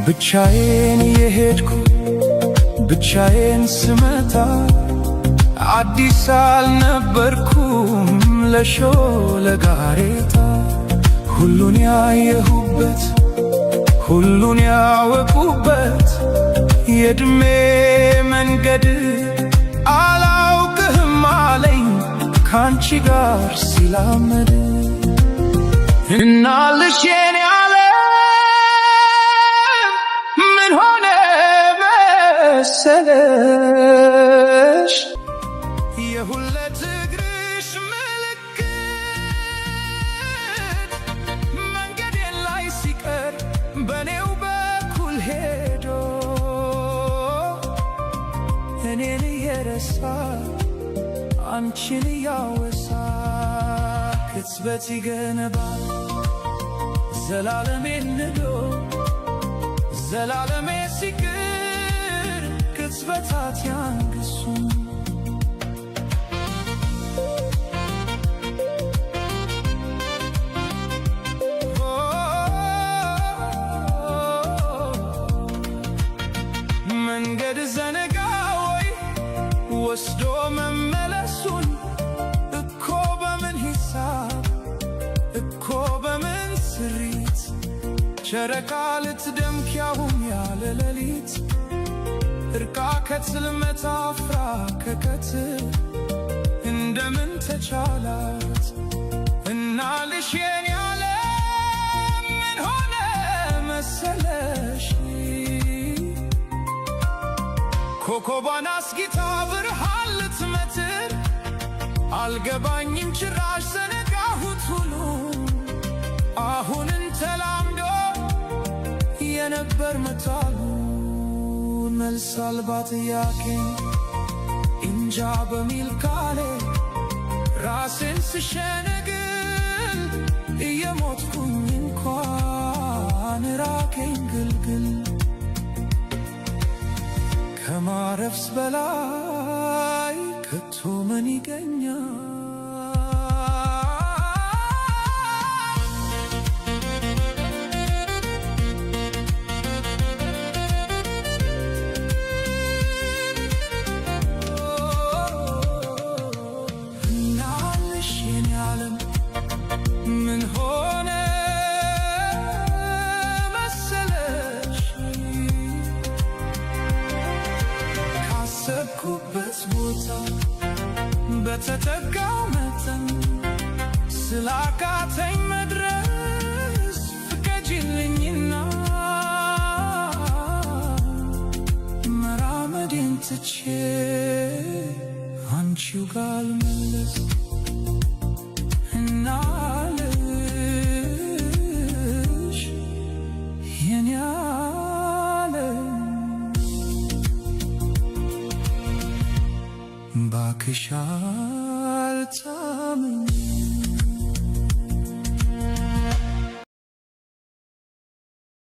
ብቻዬን የሄድኩ ብቻዬን ስመታ፣ አዲስ አልነበርኩም ለሾለ ጋሬጣ። ሁሉን ያየሁበት፣ ሁሉን ያወቁበት የእድሜ መንገድ አላውቅህም አለኝ ካንቺ ጋር ሲላመድ። እናልሽ የኔ ዓለም፣ ምን ሆነ መሰለሽ፣ የሁለት እግርሽ ምልክት መንገዴን ላይ ሲቀር በኔው በኩል ሄዶ፣ እኔን እየረሳ አንቺን እያወሳ ቅጽበት ይገነባል ዘላለሜን ንዶ፣ ዘላለሜ ሲቅር ቅጽበታት ያንግሱ። መንገድ ዘነጋ ወይ ወስዶ መመለሱን፣ እኮ በምን ሂሳብ፣ እኮ በምን ስሪት፣ ጨረቃ ልትደምቅ ያውም ያለ ሌሊት፣ እርቃ ከጽልመት አፍራ ከቀትር እንደምን ተቻላት? እናልሽ የኔ ዓለም፣ ምን ሆነ መሰለሽ፣ ኮከቧን አስጊታ ብርሃን ልትመትር፣ አልገባኝም ጭራሽ ዘነጋሁት ሁሉ አሁንን ተላምዶ የነበር መታሉ። መልስ አልባ ጥያቄን እንጃ በሚል ቃሌ ራሴን ስሸነግል፣ እየሞትኩኝ እንኳን ራቀኝ ግልግል። ከማረፍስ በላይ ከቶ ምን ይገኛል? እናልሽ የኔ ዓለም፣ ምን ሆነ መሰለሽ፣ ካሰብኩበት ቦታ በተጠጋው መጠን ስላቃተኝ መድረስ፣ ፍቀጂልኝና መራመዴን ትቼ አንቺው ጋር ልመለስ። እናልሽ የኔ ዓለም፣ ባክሽ አልታመኝም።